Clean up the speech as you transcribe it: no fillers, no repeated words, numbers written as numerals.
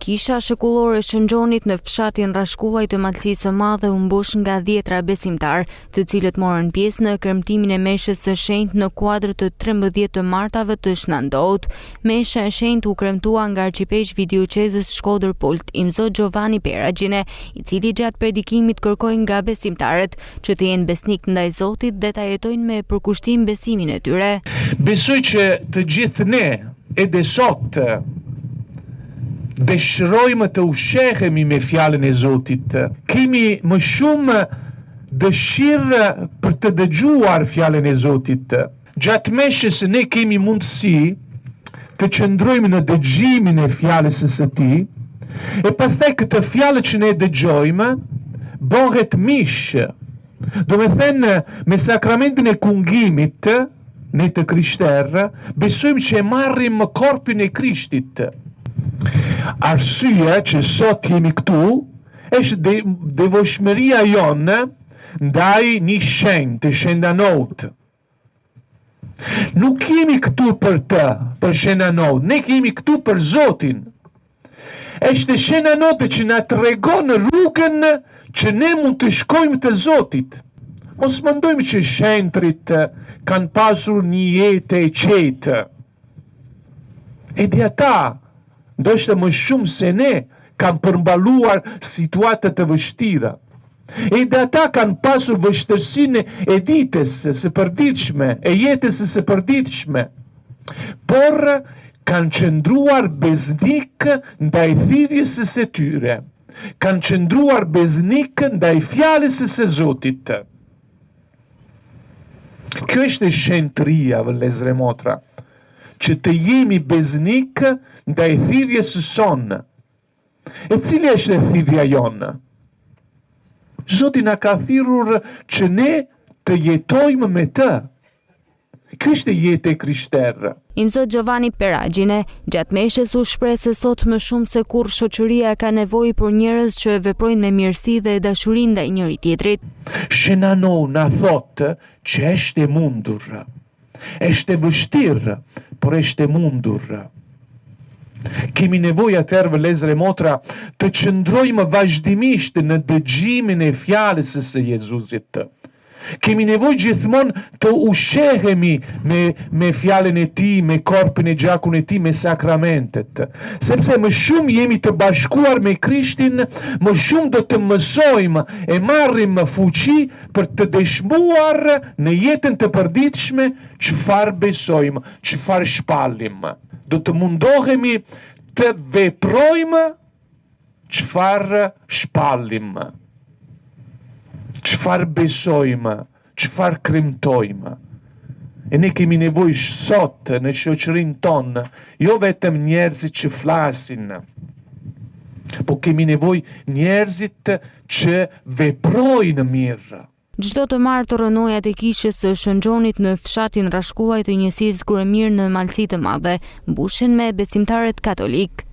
Kisha shekullore e Shën Gjonit në fshatin Rrashkullaj të Malësisë së Madhe u mbush nga dhjetra besimtarë, të cilët morën pjesë në kremtimin e meshës së shenjtë në kuadër të 13 të martave të Shna Ndout. Mesha e shenjtë u kremtua nga arqipeshkvi i dioqezës Shkodër-Pult, Imzot Giovanni Peragine, i cili gjatë predikimit kërkoi nga besimtarët që të jenë besnikë ndaj Zotit dhe ta jetojnë me përkushtim besimin e tyre. Besoj që të gjithë ne Edhe sot dëshirojmë të ushqehemi me fjalën e Zotit. Kemi më shumë dëshirë për të dëgjuar fjalën e Zotit. Gjatë meshës ne kemi mundësi të qëndrojmë në dëgjimin e fjalës së Tij, e pastaj këtë fjalë që ne dëgjojmë bëhet mish. Domethënë, me sakramentin e kungimit, ne të krishterë, besojmë që e marrim korpin e Krishtit. Arsyeja që sot jemi këtu, është de, devotshmëria jonë ndaj një shenjt, Shën Ndanout. Nuk jemi këtu për të, për Shën Nanout, ne jemi këtu për Zotin. Është Shën Nanout që na tregon rrugën që ne mund të shkojmë të Zotit. Mos mendojmë që shenjtërit kanë pasur një jetë e qetë. Edhe ata, ndoshta më shumë se ne, kanë përballuar situata të vështira. Edhe ata kanë pasur vështirësinë e ditës së përditshme, e jetës së përditshme. Por kanë qëndruar besnik ndaj thirrjes së tyre. Kanë qëndruar besnik ndaj fjalës së Zotit. Kjo është shenjtëria, vëllezër e motra, që të jemi besnik ndaj thirrjes sonë. E cila është thirrja jonë? Zoti na ka thirrur që ne të jetojmë me të. Kjo është jetë e krishterë. Imzot Giovanni Peragine, gjatë meshës u shpreh se sot më shumë se kurrë shoqëria ka nevojë për njerëz që veprojnë me mirësi dhe dashuri ndaj njëri-tjetrit. Shën Nanou na thotë që është e mundur. Është e vështirë, por është e mundur. Kemi nevojë atëherë vëllezër e motra të qëndrojmë vazhdimisht në dëgjimin e fjalës së Jezusit. Kemi nevojë gjithmonë të ushqehemi me me fjalën e Tij, me korpin e gjakun e Tij, me sakramentet. Sepse më shumë jemi të bashkuar me Krishtin, më shumë do të mësojmë e marrim fuqi për të dëshmuar në jetën të përditshme çfarë besojmë, çfarë shpallim. Do të mundohemi të veprojmë çfarë shpallim, çfarë besojmë, çfarë kremtojmë. E ne kemi nevojë sot në shoqërinë tonë, jo vetëm njerëzit që flasin, po kemi nevojë njerëzit që veprojnë mirë. Çdo të martë rrënojat e kishës së Shën Gjonit në fshatin Rrashkullaj të njësisë Gruemirë në Malësi të Madhe mbushen me besimtarët katolikë.